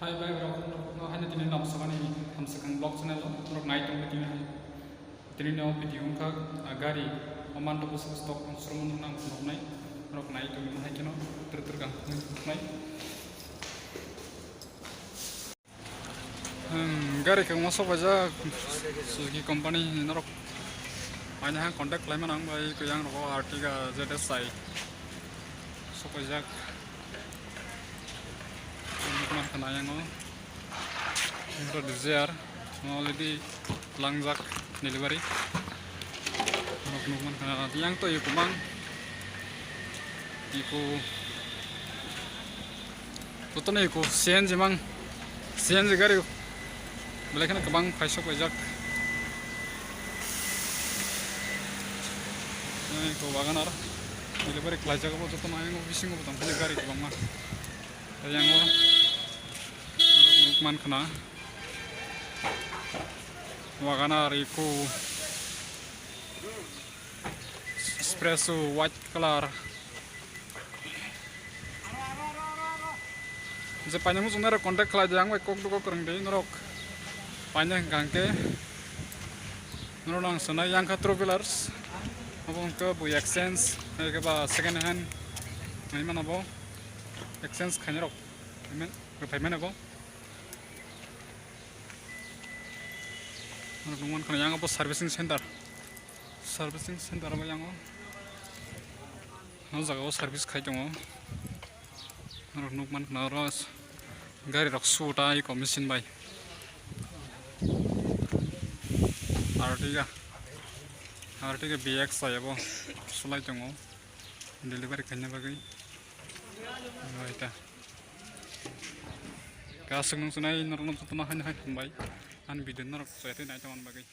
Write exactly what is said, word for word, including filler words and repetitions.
Hai bai rok, no haino tini lamsokani hamsakang vlog channel o norok nai tongwi tini hai. Tini no video wngkha, ah, gari o mantok bwswk stock sromo nang phunuknai. Norok nai tongwi hai kheno tur tur kang phunuknai. Hmm, gari kwbangma sok paijak Suzuki company ni norok. Aini hai contact khlaimani ang bai kwbang rogo Ertiga Z S I sok paijak. Nukman khna yang o. Oro Dzire already langjak delivery. Norok nukman khna yang to iko mang. Iko jotono iko C N G mang. C N G gari belai kheno kwbang paisok paijak. Iko Wagon R delivery khlaijak bo jotono ayang bisingo bo tongphili gari kwbangma. Yang o nukman khna Wagon R iko Espresso white color. Je paina muchung norok contact khlai di, ang bai kok dukok kwrwng di norok paina hwnkha hwnkhe norok ang sanai yang kha two wheelers abo hwnkhe bo exchange hai khe ba second hand hai mano bo exchange khainai rok phai mano bo. Norok nukman khna yang abo servicing center, servicing center abo yang o. O jaga o service khai tongo. Norok nukman khna oro gari rok su ta iko machine bai. Ertiga, Ertiga B X I abo sulai tongo delivery khaina bagwi. Bai ta. Kasuk nung sunai norok nung totoma haino hai hambai. Ani video norok chai twi nai tongma bagwi.